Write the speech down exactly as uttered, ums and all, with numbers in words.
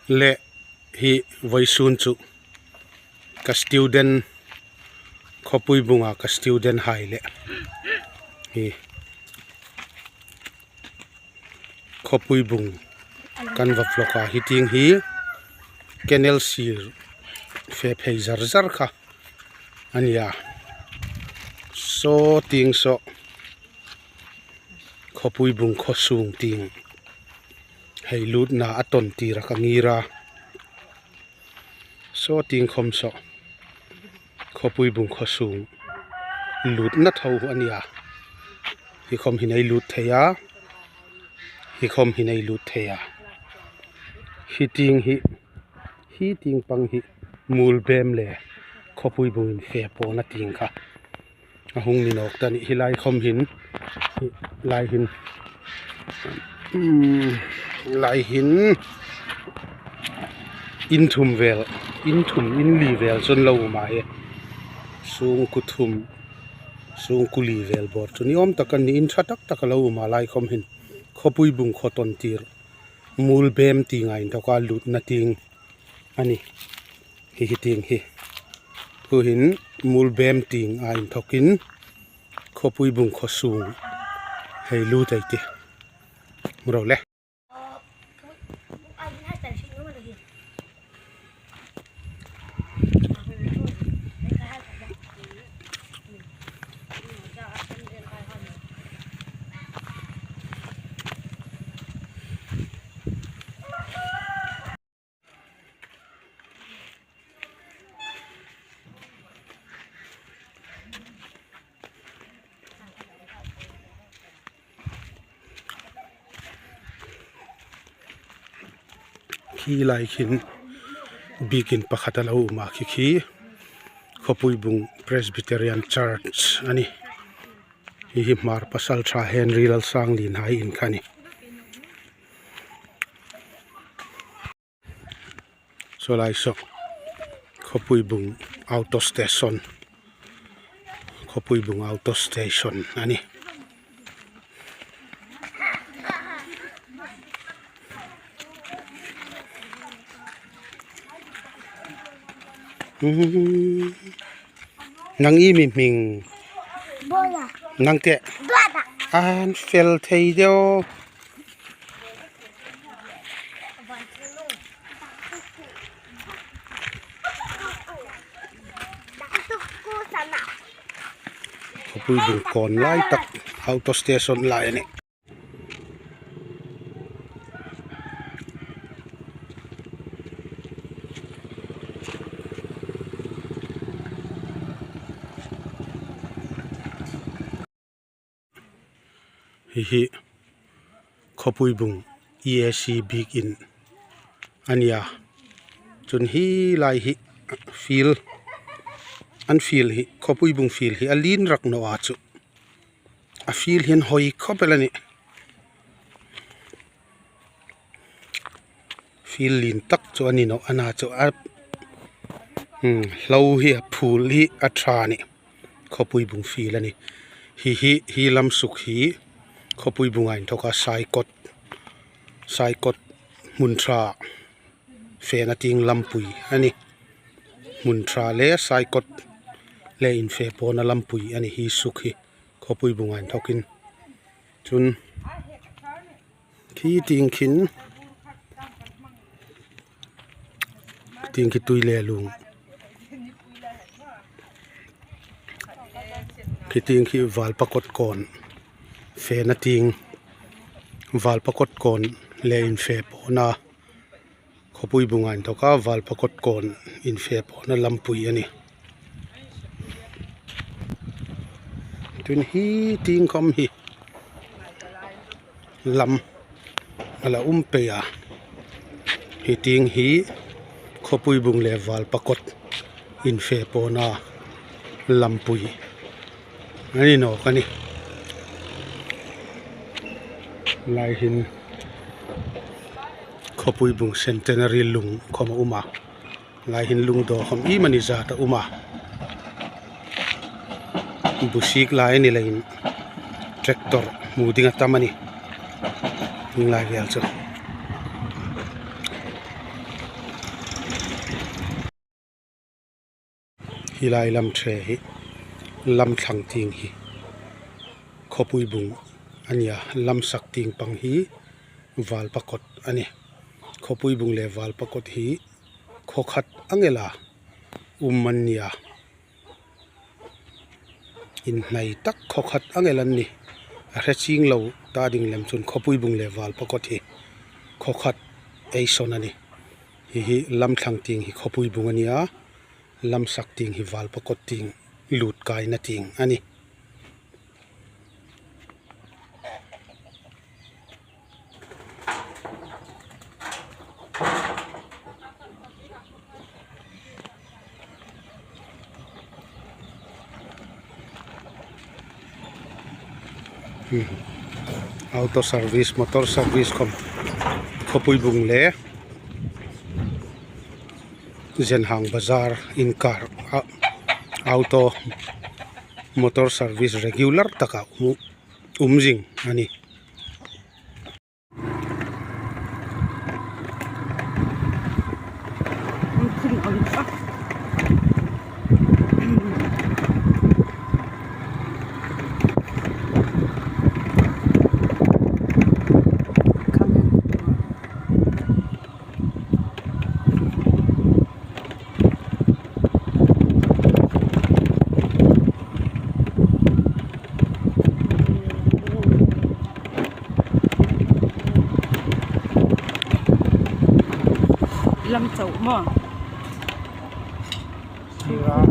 Le hi vawisun chu ka student, Khawpuibunga ka student hai le hi Khawpuibung kan va vlog a, hi tieng hi canal sir fe phei zar zar kha a nia. Saw tieng saw Khawpuibung khaw sung tieng hei lutna a tawn tir a ka ngir a. Saw tieng khawm saw Khawpuibung khaw sung lutna tho a nia. Hi khawm hin ei lut thei a, hi khawm hin ei lut thei a. Hi tieng hi, hi tieng pang hi Mulbem le Khawpuibung infe pawna tieng kha a hung ni nawk ta ni. Hi lai khawm hin, hi lai hin, um, lai hin in thum vel, in thum in li vel chun lo um a hi. Sungkuo thum, sungkuo li vel bawr chu ni awm tak a ni, in ṭha tak tak a lo um a, lai khawm hin Khawpuibung khaw tawn tir Mulbem tienga inthawka lutna tieng a ni. Hi, hi tieng hi. Tuhin Mulbem tienga inthawkin Khawpuibung khaw sung hei lut ei tih. Hmu ro le. Khi lai khin biekin pakhat a lo um a, khi khi Khawpuibung Presbyterian Church a nih. Hi hi Hmar pasalṭha Henry Lalsanglien hai in kha a nih. Saw lai saw Khawpuibung Auto Station, Khawpuibung Auto Station a nih. Hmm. Nang i mi hming? Bola. Nang te? Dada. An fel thei deu. Khawpuibung kawn lai tak, Auto Station lai a nih. Hi hi Khawpuibung E A C biekin a nia. Chun hi lai hi field, an field hi, Khawpuibung field hi a lien rak naw a chu. A field hi an hawi khawp el a nih. Field lien tak chu a ni naw a, ana chu a, hmm, hlo hi a phul hi a ṭha a nih. Khawpuibung field a nih. Hi hi, hi lam suk hi Khawpuibunga inthawka Saikot, Saikot hmun ṭha fena tieng lampui a nih. Hmun ṭha le Saikot le infe pawna lampui a nih hi suk hi, Khawpuibunga inthawkin. Chun khi tieng khin, khi tieng khi Tuilelung, khi tieng khi Valpakot kawn fena tieng, Valpakot kawn le infe pawna, Khawpuibunga inthawka Valpakot kawn infe pawna lampui a nih. Chun hi tieng khawm hi lam a la um pei a. Hi tieng hi Khawpuibung le Valpakot infe pawna lampui a ni nawk a nih. Lai hin Khawpuibung Centenary lung khawm a um a. Lai hin lungdaw khawm iemani zat a um a. Bu sik lai a ni leiin tractor hmu ding a tam a nih. Hieng lai vel chu. Hi lai lam ṭhe hi Lamthlang tieng hi khawpui bung a nia, Lamsak tieng pang hi Valpakot a nih. Khawpui bung le Valpakot hi khaw khat ang el a um an nia. Inhnai tak khaw khat ang el an nih. A hre chieng lo ta ding lem chun khawpui bung le Valpakot hi khaw khat ei sawn a nih. Hi hi Lamthlang tieng hi khawpui bung a nia, Lamsak tieng hi Valpakot tieng lût kaina tieng a nih. Hmm. Auto service, motor service khawm khawpui bung le Zenhang Bazar inkar a, auto motor service regular taka um, um zing a nih. Lam chau maw? Sira